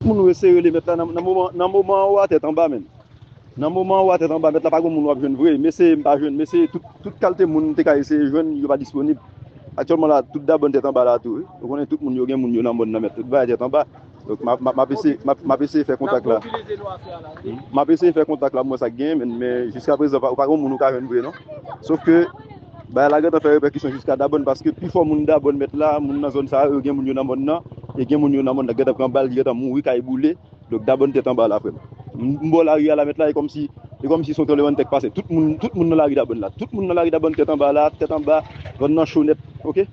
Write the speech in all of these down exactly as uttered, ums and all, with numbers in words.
Moun yo eseye rele mèt la nan, nan moman, nan moman an, ou a tèt anba, menm. Nan moman an, ou a tèt anba, mèt la pa gen moun w ap jwenn vre. M eseye, m pa jwenn. M eseye tout, tout kalte moun m te ka eseye jwenn, yo pa disponib. Aktyèlman la, tout Dabòn tèt anba la tou, wi. Ou konnen tout moun yo gen moun yo nan mòn nan, mèt. Tout bagay tèt anba. Donk, m ap, m ap, m ap eseye, m ap, m ap eseye fè kontak la. M ap eseye fè kontak la, m wè sa k genyen, men, men jiska prezan, pa, pa gen moun ou ka jwenn vre, non. Sof ke, bagay la gentan fè repèkisyon jiska Dabòn, paske pifò moun Dabòn mèt la, moun nan zòn sa yo, yo gen moun yo nan mòn nan, e gen moun yo nan mòn nan gentan pran bal, ki gentan mouri, kay boule. Donk, Dabòn tèt anba la, frè m. M, m bò lari a la mèt la, e kòmsi, e kòmsi se yon tranblemanntè k pase. Tout moun, tout moun nan lari Dabòn la. Tout moun nan lari Dabòn tèt anba la, tèt anba, zòn nan cho nèt, oke?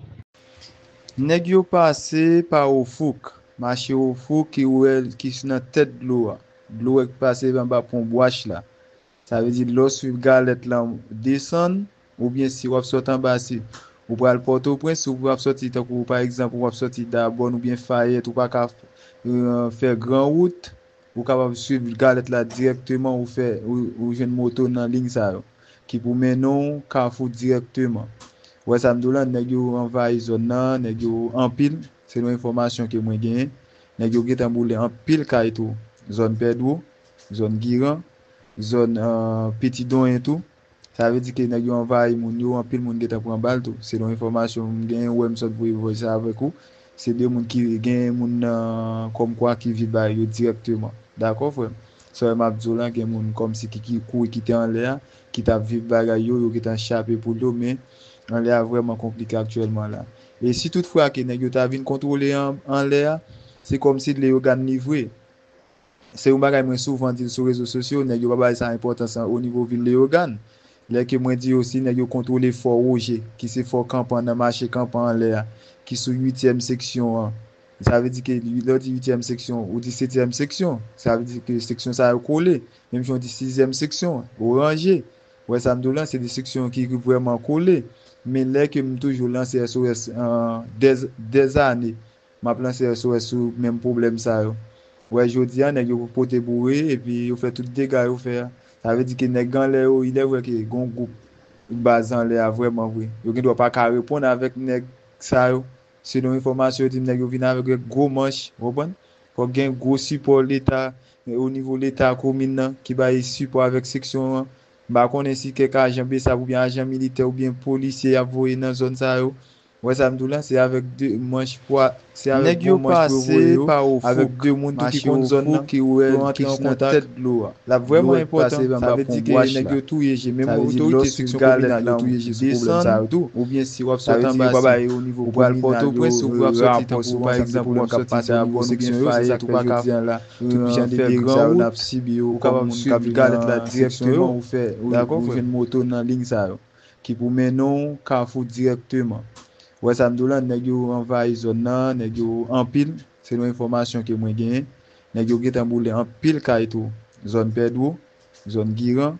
Nèg yo pase pa Ofouk, mache Ofouk ki wè ki nan tèt dlo a. Dlo a ki pase anba pon bwach la. Sa vle di lè w swiv Galèt lan desann, oubyen si w ap sòti anba, si ou pral Pòtoprens, ou ap sòti, tankou pa egzanp, ou ap sòti Dabòn oubyen Fayèt, ou pa ka, euh, fè gran wout, ou kapab swiv Galèt la dirèkteman, ou fè, ou, ou jwenn moto nan liy sa yo, ki pou mennen w Kafou dirèkteman. Ou wè sa m di w lan, nèg yo anvayi zòn nan, nèg yo anpil, selon enfòmasyon ke mwen genyen. Nèg yo gentan boule anpil kay tou, zòn Pèdwo, zòn Giran, zòn, euh, Piti Donyen tou. Sa vle di ke nèg yo anvayi moun yo, anpil moun gentan pran bal tou. Selon enfòmasyon m genyen, ou wè m sot voye voice avèk ou. Se de moun ki gen moun nan kòmkwa ki viv bagay yo dirèkteman. Dakò, frè m? Sa m ap di w lan, gen moun kòmsi ki, ki kouri kite anlè a, ki t ap viv bagay yo, yo gentan chape poul yo, men anlè a vrèman konplike aktyèlman la. E si tout fwa ke nèg yo ta vin kontwole an, anlè a, se kòmsi Leyogàn livre. Se yon bagay mwen souvan di l sou rezo sosyo, nèg yo pa bay sa enpòtans lan o nivo vil Leyogàn. Lè ke mwen di yo si nèg yo kontwole Fò Woje, ki se Fò Kanpan nan mache Kanpan anlè a, ki sou uityèm seksyon an. Sa vle di ke lè w di uityèm seksyon, ou di setyèm seksyon. Sa vle di ke seksyon sa yo kole. Menm jan w di sizyèm seksyon, Oranje. Ou wè sa m di w lan, se de seksyon ki vrèman kole. Men lè ke m toujou lanse S O S an dè, dè zane, m ap lanse S O S sou menm pwoblèm sa yo. Ou wè, jodi a, nèg yo pote boure, epi yo fè tout dega yo fè a. Sa vle di ke nèg anlè yo, ilèvrè ke gon gwoup baz anlè a vrèman vre. Yo gendwa pa ka reponn avèk nèg sa yo. Selon enfòmasyon yo di m, nèg yo vin avèk gwo manch, ou konprann? Fòk gen gwo sipò Leta, o nivo Leta komin nan, ki bay sipò avèk seksyon an. M pa konnen si kèk ajan BSAP oubyen ajan militè oubyen polisye y ap voye nan zòn sa yo. Ou wè sa m di w lan, se avèk de manch pwa, se avèk bon manch pou yo voye yo, avèk de moun tou ki konn zòn nan, pou yo antre an kontak. L ap vrèman enpòtan. Sa vle di ke nèg yo touye je, menm otorite seksyon kominal yo touye je sou pwoblèm sa yo tou. Oubyen si w ap sot anba, si w pral Pòtoprens, ou pral sòti tankou pa egzanp, ou ap sòti Dabòn oubyen Fayèt, ou pa ka fè gran wout, ou kapab swiv Galèt la dirèkteman, ou fè, ou, ou jwenn moto nan liy sa yo, ki pou mennen w Kafou dirèkteman. Ou wè sa m di w lan, nèg yo anvayi zòn nan, nèg yo anpil, selon enfòmasyon ke mwen genyen. Nèg yo gentan boule anpil kay tou, zòn Pèdwo, zòn Giran,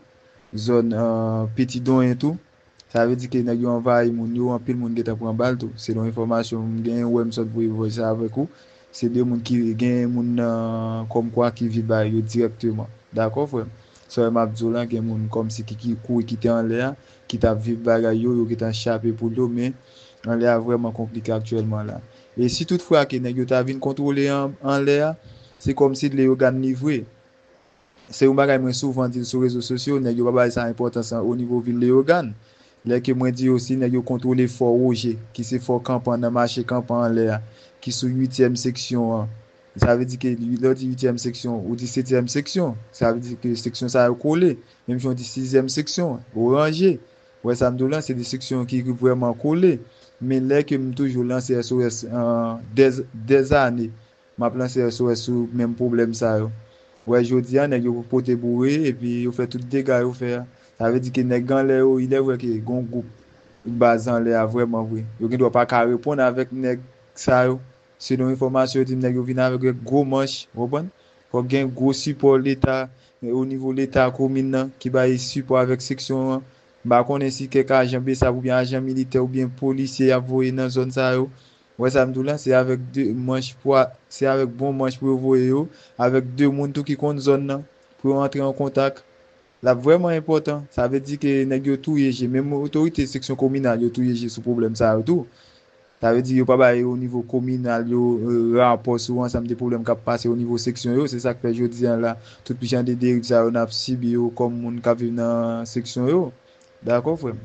zòn, euh, Piti Donyen tou. Sa vle di ke nèg yo anvayi moun yo, anpil moun gentan pran bal tou. Selon enfòmasyon m genyen, ou wè m sot voye voice avèk ou. Se de moun ki gen moun nan kòmkwa ki viv bagay yo dirèkteman. Dakò, frè m? Sa m ap di w lan, gen moun kòmsi ki, ki kouri kite anlè a, ki t ap viv bagay yo, yo gentan chape poul yo, men anlè a vrèman konplike aktyèlman la. E si tout fwa ke nèg yo ta vin kontwole an, anlè a, se kòmsi Leyogàn livre. Se yon bagay mwen souvan di l sou rezo sosyo, nèg yo pa bay sa enpòtans lan o nivo vil Leyogàn. Lè ke mwen di yo si nèg yo kontwole Fò Woje, ki se Fò Kanpan nan mache Kanpan anlè a, ki sou uityèm seksyon an. Sa vle di ke lè w di uityèm seksyon, ou di setyèm seksyon. Sa vle di ke seksyon sa yo kole. Menm jan w di sizyèm seksyon, Oranje. Ou wè sa m di w lan, se de seksyon ki vrèman kole. Men lè ke m toujou lanse S O S an dè, dè zane, m ap lanse S O S sou menm pwoblèm sa yo. Ou wè, jodi a, nèg yo pote boure, epi yo fè tout dega yo fè a. Sa vle di ke nèg anlè yo, ilèvrè ke gon gwoup baz anlè a vrèman vre. Yo gendwa pa ka reponn avèk nèg sa yo. Selon enfòmasyon yo di m, nèg yo vin avèk gwo manch, ou konprann? Fòk gen gwo sipò Leta, o nivo Leta komin nan, ki bay sipò avèk seksyon an. M pa konnen si kèk ajan BSAP oubyen ajan militè oubyen polisye y ap voye nan zòn sa yo. Ou wè sa m di w lan, se avèk de manch pwa, se avèk bon manch pou yo voye yo, avèk de moun tou ki konn zòn nan, pou yo antre an kontak. L ap vrèman enpòtan. Sa vle di ke nèg yo touye je, menm otorite seksyon kominal yo touye je sou pwoblèm sa yo tou. Sa vle di yo pa bay o nivo kominal yo, eh, rapò sou ansanm de pwoblèm k ap pase o nivo seksyon yo. Se sa k fè jodi a la, tout jan de deriv sa yo n ap sibi yo kòm moun k ap viv nan seksyon yo. Dakò, frè m?